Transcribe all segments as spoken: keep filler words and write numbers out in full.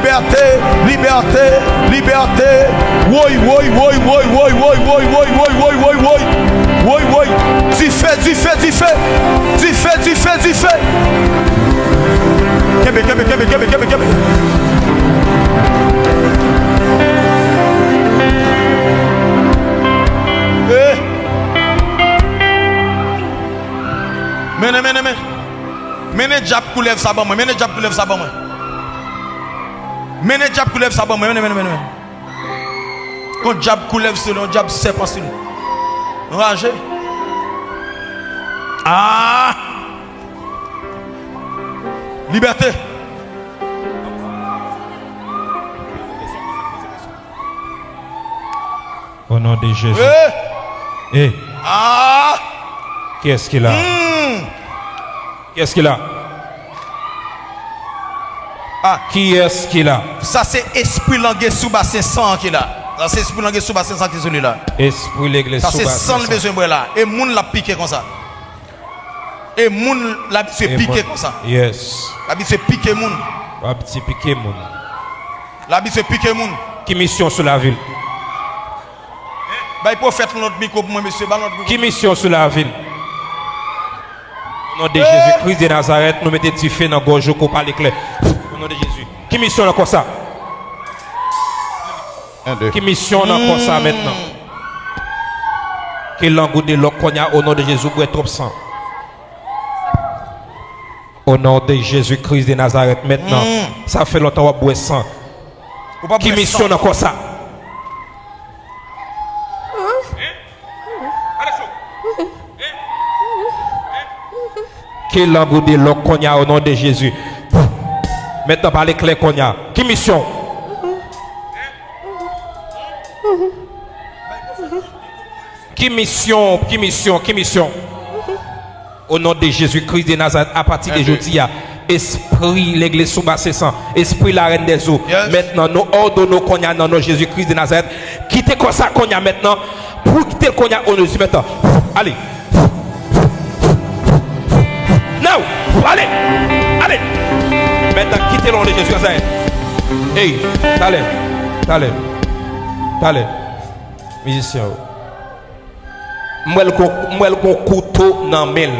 Libète, libète, libète. Woy, woy, woy. Woy, woy. Dife, dife, dife. Dife, dife, dife. Kenbe, kenbe, kenbe, kenbe, kenbe, kenbe. Eh. Mennen, mennen, mennen. Mennen dyab koulèv sa ban mwen. Mennen dyab koulèv sa ban mwen. Mennen dyab koulèv sa ban mwen. Mennen, mennen, mennen, mennen. Yon dyab koulèv sou li, yon dyab sèpan sou li. Anraje. Ah! Libète. Au nom de Jésus. Eh! Eh! Ah! Qui est-ce qui est là? Hmm! Qui est-ce qui est là? Ah! Qui est-ce qui est là? Sa se espri lange sou basen san an ki la. Sa se espri lange sou basen san ki sou li la. Espri legle sou basen san. Sa se san l bezwen bwè la. E moun l ap pike konsa. E moun l abitye pike konsa. Yes. L abitye pike moun. L abitye pike moun. L abitye pike moun. Ki misyon sou lavi l? Bay pwofèt yon lòt mikwo pou mwen, mesye. Ba l yon lòt mikwo. Ki misyon sou lavi l? O non de Jezi Kris de Nazarèt, nou mete dife nan gòj ou, kou pale klè. O non de Jezi. Ki misyon nan kò sa? Ki misyon nan kò sa mentnan? Ke lang ou delòk kounye a, o non de Jezi, ou bwè twòp san. O non de Jezi Kris de Nazarèt, mentnan, sa fè lontan w ap bwè san. Ki misyon nan kò sa? Ke lang ou delòk kounye a, o non de Jezi. Mentnan, pale klè kounye a. Ki misyon? Ki misyon? Ki misyon? Ki misyon? O non de Jezi Kris de Nazarèt, apati de jodi a, espri legliz sou basen san, espri larèn dèzo, mentnan, nou òdone w kounye a nan non Jezi Kris de Nazarèt, kite kò sa kounye a mentnan, pou kite l kounye a o non de Jezi mentnan. Ale! Now! Ale! Ale! Mentnan, kite l o non de Jezi Nazarèt. Ey! Talè! Talè! Talè! Mizisyen yo. M wè l gon, m wè l gon kouto nan men l.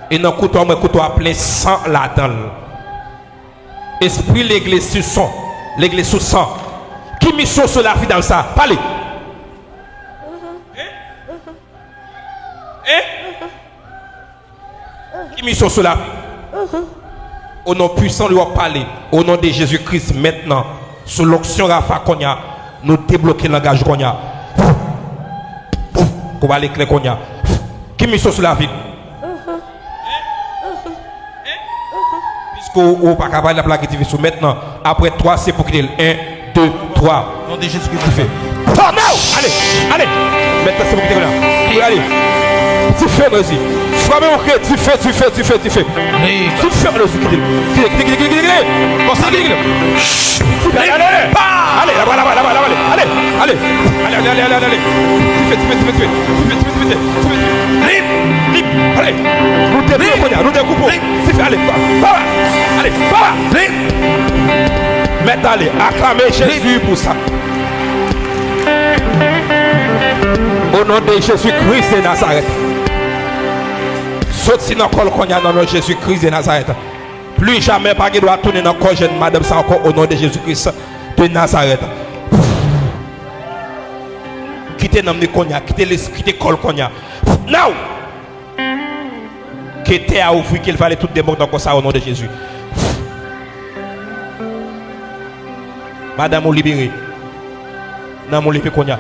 E nan kouto a, m wè kouto a plen san ladan l. Espri legliz sou san, legliz sou san. Ki misyon sou lavi dam sa? Pale! Hein? Hein? Ki misyon sou lavi? O non pwisan li w ap pale. O non de Jezi Kris, mentnan, sou lonksyon Rafa kounye a, nou debloke langaj ou kounye a. Kou pale klè kounye a. Ki misyon sou lavi? Piske ou, ou pa ka pale, l ap lage dife sou mentnan. Apre twa, se pou kite l. En, de, twa. Non de Jezi Kris. Dife. Touch! Ale! Ale! Mentnan se pou kite la. Ale! Dife nan zi. Frape yon kre. Dife, dife, dife, dife. Dife nan zi. Kite l. Kite, kite, kite, kite, kite. Konsa, kite, kite. Dife, ale, ale, ale. Ale, laba, laba, laba, laba, ale. Ale, ale. Ale, ale, ale, ale, ale. Dife, dife, dife, dife. Dife, dife, dife, dife. Dife, dife. Lib! Lib! Ale! Nou dekoupe kounye a, nou dekoupe. Dife, ale! Papa! Ale! Papa! Lib! Mèt ale, aklame Jezi pou sa. O non de Jezi Kris de Nazarèt. Soti nan kò l kounye a nan non Jezi Kris de Nazarèt. Pli jamè pa gen dwa tounen nan kò jèn madanm sa ankò o non de Jezi Kris de Nazarèt. Kite nanm li kounye a, kite lespri, kite kò l kounye a. Now! Ke tè a ouvri, ke l vale tout demon nan kò sa o non de Jezi. Madanm ou libere. Nanm ou leve kounye a.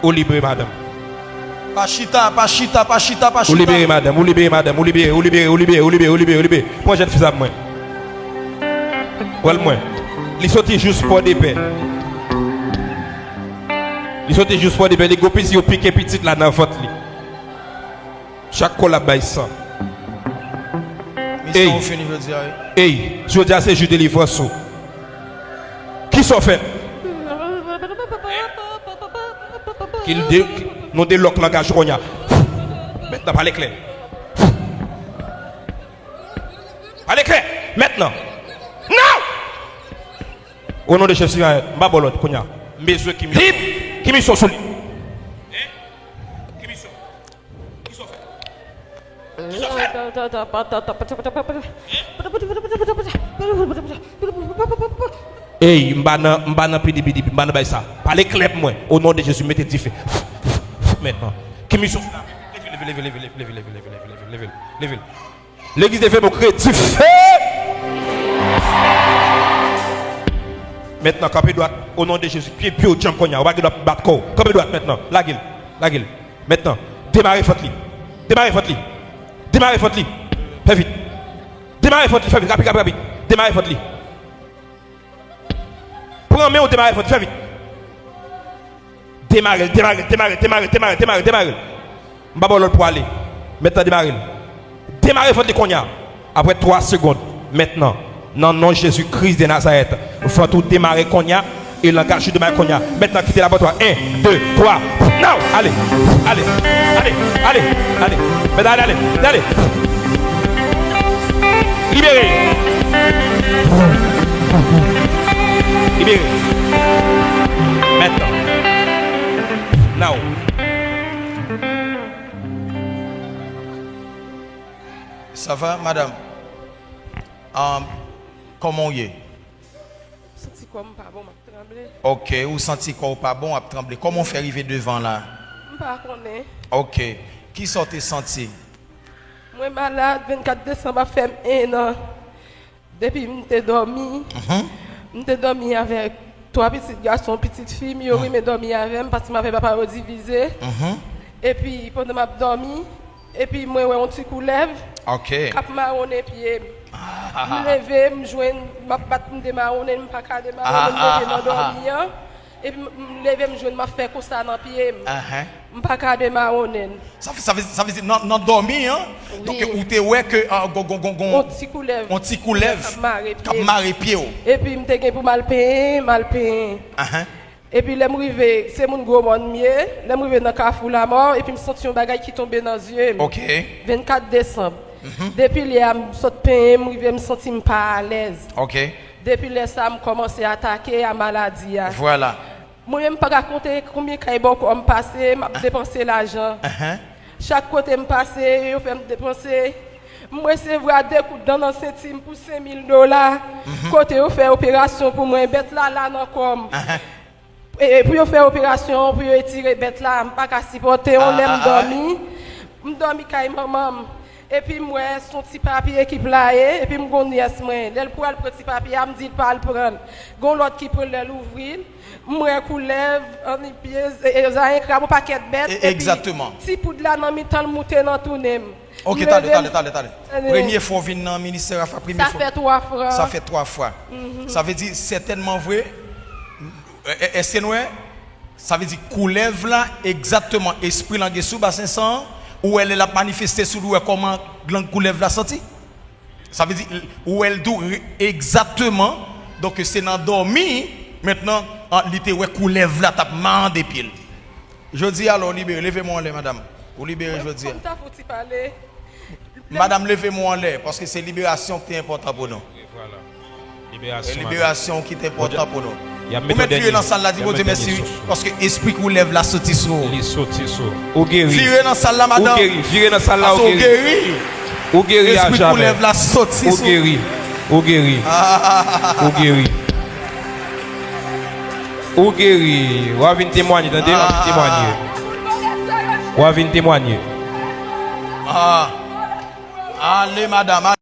Ou libere, madanm. Pa chita, pa chita, pa chita, pa chita. Ou libere, madanm, ou libere, madanm, ou libere, ou libere, ou libere, ou libere, ou libere, ou libere, ou libere. Pran jèn fi sa pou mwen. Pran l mwen. Li soti jous Pòdepè. Li soti jous Pòdepè, li gon pitit, yo pike pitit la nan vant li. Chak kou l ap bay san. Ey, ey, jodi a se jou delivrans ou. Kisa w fè? Ki l de, nou delòk langaj kounye a. Mentnan, pale klè. Pale klè. Mentnan. Now! O non de Jezi, m pa ba w lòd kounye a. M bezwen ki misyon. Ki misyon sou li? Hein? Ki misyon? Ki sa w fè? Ki sa w fè? Hein? Ey, m pa nan, m pa nan pidipidipi, m pa nan bay sa. Pale klè pou mwen. O non de Jezi, mete dife. Mentnan. Ki misyon? Leve l, leve l, leve l, leve l, leve l, leve l, leve l, leve l, leve l, leve l. Legliz, leve men w, kreye dife. Mentnan, kanpe dwat. O non de Jezi, pye, pye w djanm kounye a. Ou pa gen dwa bat kò w. Kanpe dwat mentnan. Lage l. Lage l. Mentnan, demare vant li. Demare vant li. Demare vant li. Fè vit. Demare vant li. Fè vit. Rapid, rapid, rapid. Demare vant li. Pran men w, demare vant li. Fè vit. Demare l, demare l, demare l, demare l, demare l, demare l, demare l. M pa ba w lòd pou ale. Mentnan demare l. Demare vant li kounye a. Apre twa segonn, mentnan, nan non Jezi Kris de Nazarèt, vant ou demare kounye a, e langaj ou demare kounye a. Mentnan kite labatwa. En, de, twa. Now! Ale! Ale! Ale! Ale! Ale! Mentnan ale, ale! Ale! Libere! Libere! Mentnan. Now. Ça va, madame? Um, kòman w ye? M santi kò m pa bon, m ap tranble. Ok, ou santi kò w pa bon, w ap tranble. Kòman w fè rive devan la? M pa konnen. Ok. Kisa w te santi? Mwen malad, vennkat desanm ap fè m en an. Depi m te dòmi, mhm, m te dòmi avèk twa pitit gason, pitit fi m, yo, mhm, renmen dòmi avè m, paske m avè papa yo divize. Mhm. Epi, pandan m ap dòmi, epi mwen wè yon ti koulèv, ok, k ap mawonnen pye m. Ah. M leve, m jwenn, m ap bat, m demawonnen, m pa ka demawonnen, m leve nan dòmi an. Epi m, m leve, m jwenn m ap fè konsa nan pye m. Ahan. M pa ka demawonnen. Sa, sa vle, sa vle di nan, nan dòmi an, wi, donk ou te wè ke, ah, gon, gon, gon, gon, yon ti koulèv, yon ti koulèv k ap mare pye w. Epi m te gen pou m al penyen, m al penyen. Ahan. Epi lè m rive, se moun Gwo Mòn m ye, lè m rive nan Kafou Lamò, epi m santi yon bagay ki tonbe nan zye m. Ok. Vennkat desanm. Mhm. Depi lè a, m sot penyen, m rive, m santi m pa alèz. Ok. Depi lè sa a, m kòmanse atake a maladi a. Vwala. Mwen menm, m pa ka konte konbyen kay bòkò m pase, m ap depanse lajan. Ahan. Chak kote m pase, yo fè m depanse. M resevwa de kout dan nan senti m pou senk mil dola. Mhm. Kote yo fè operasyon pou mwen, bèt la la nan kò m. Ahan. E, e pou yo fè operasyon, pou yo etire bèt la, m pa ka sipòte. Yon lè m dòmi, m dòmi kay manman m. Epi m wè se yon ti papye ki playe, epi m gon nyès mwen. Lè l pral pran ti papye a, m di l pa al pran l. Gon lòt ki pran l, lè l ouvri l, m wè koulèv, annipye, e, e, zayen krab, yon pakèt bèt, epi ti poud la nan mitan l moute nan tounen m. Ok, tande, tande, tande, tande. Premye fwa w vin nan ministè Rafa, premye fwa. Sa fè twa fwa. Sa fè twa fwa. Mhm. Sa vle di, sètènman vre, e, e, èske nou wè? Sa vle di koulèv la, egzakteman, espri l antre sou basen san an, ou wè lè l ap manifeste sou li, ou wè kòman glann koulèv la santi? Sa vle di, ou wè l tou re-, egzakteman, donk se nan dòmi, mentnan, an, li te wè koulèv la t ap mande pye l. Jodi a la, ou libere, leve men w anlè, madam. Ou libere jodi a. Mwen, fò m ta fouti pale. Madanm, leve men w anlè, paske se liberasyon ki te enpòtan pou nou. Liberasyon, liberasyon ki te enpòtan pou nou. Ou mèt vire nan sal la, di Bondye mèsi, paske espri koulèv la soti sou ou. Li soti sou ou. Ou geri. Vire nan sal la, madanm. Ou geri. Vire nan sal la, ou geri. Ou geri a jamè. Espri koulèv la soti sou ou. Ou geri. Ou geri. Ou geri. Ou geri. W a vin temwanye, tande? W a vin temwanye. W a vin temwanye. Ah. Ale, madanm.